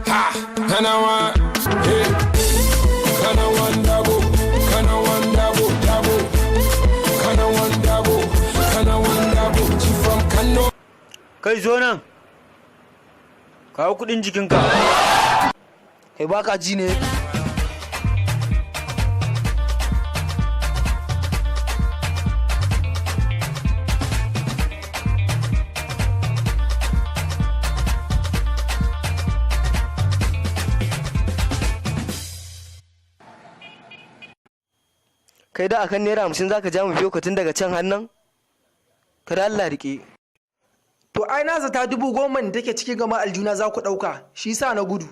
Ha! Kana wa, hey. Kana one double, kana one double, double. Kana one double, kana one double. She from Kano. Kai, zo nan. Kawo kudin jikinka. Kai, baka ji ne? Kai, da akan ₦50 zaka ja mu biyo ka tun daga can hannun kada Allah rike. To ai na zata 10,000 da take cikin gama aljuna za ku ɗauka, shi sa na gudu.